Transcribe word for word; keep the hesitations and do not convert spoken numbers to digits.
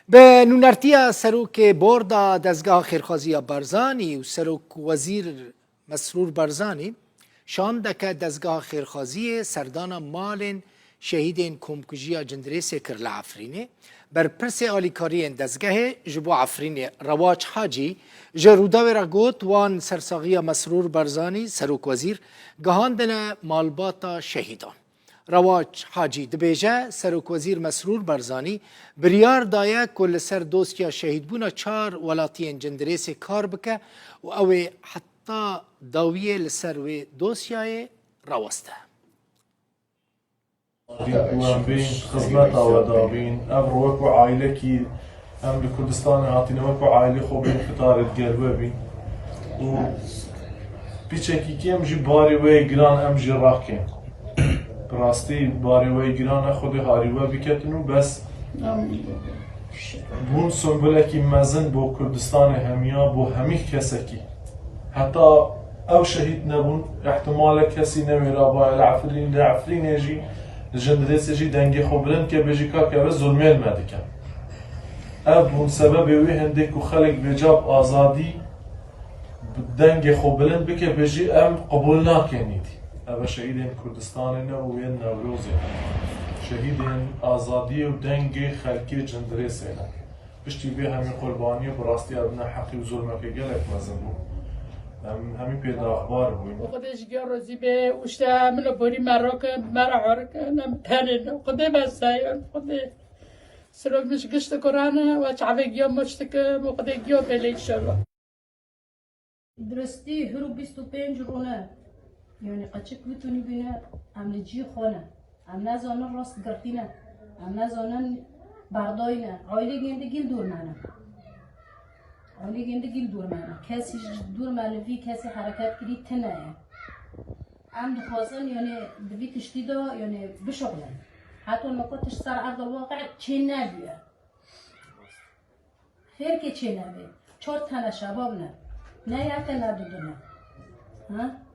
Bi nûnertiya Serokê Borda Dezgeha Xêrxwaziya Barzanî û Serok Wezîr Mesrûr Barzanî, şandeke Dezgeha Xêrxwaziyê serdana malên şehîdên komkujiya Cindirêsê kir li Efrînê. Berpirsê alîkariyên dezgehê ji bo Efrînê Rewaç Hacî ji Rûdawê re got, wan sersaxiya Mesrûr Barzanî, Serokwezîr, gihandine malbata şehîdan. Rewaç Hacî dibêje, Serokwezîr Mesrûr Barzanî biryar daye ku li ser dosya şehîdbûna çar welatiyên Cindirêsê kar bike û ew ê heta dawiyê li ser wê dosyayê raweste. Ku em bên xizmeta we dabîn, ev wek ku ailekî em li Kurdistanê hatine, wek ku ailê xwe bên fitarê digel we bîn. Û piçekî kêm jî barê wê giran em jî rakên. Bi rastî barê wê giran e, Xwedê harî we biketin û bes. Bûn sembulekî mezin bo Kurdistanê hemiya, bo hemî kesekî. Heta ew şehîd nebûn, ihtimale kesî newêrabaye li Efrîn, li Efrînê jî, li Cindirêsê jî dengê xwe bilind ke, bêjî, kak, ev zulmê li me dike. Ev bûn sebebê wê hindê ku xelk vêca bi azadî bi dengê xwe bilind bike, bêjî, em qebûl nakin îdî. Ev şehîdên Kurdistanê ne û yên Newrozê ne. Şehîdên azadiyê û dengê xelkê Cindirêsê ne. Piştî vê hemî qurbaniyê bi rastî ev ne heqî û zulmeke gelek mezin bû. Em hemî pê daxbar bûyn. Xwedê ji giya rozî be û işte min û borî me rokin, me re horikin, em tenê ne. Xwedê me seyon, Xwedê. Sirok min ji gişt kurane, we çavê giya maç dikim û Xwedê giya bêle înşallah. Duristî hir û bîst û pênc rûne. Yanî qeçik wî tunî bîne, em li cî xwe ne. Em nezanin rast girtî ne. Em nezanin berdayî ne. Aîlê gêndî gîl dûr me ne. Aîlê gêndî gîl dûr me ne. Kesî ji dûr me li vî kesî hereket kirî tine ye. Em dixwazin, yanî di vî tiştî de, yanî bişuxulin. Heta noko tişt ser erdil waqe çê nebûye. Xêr ke çênebe. Çar tene şebab ne. Ne yeke ne dudu ne. Ha?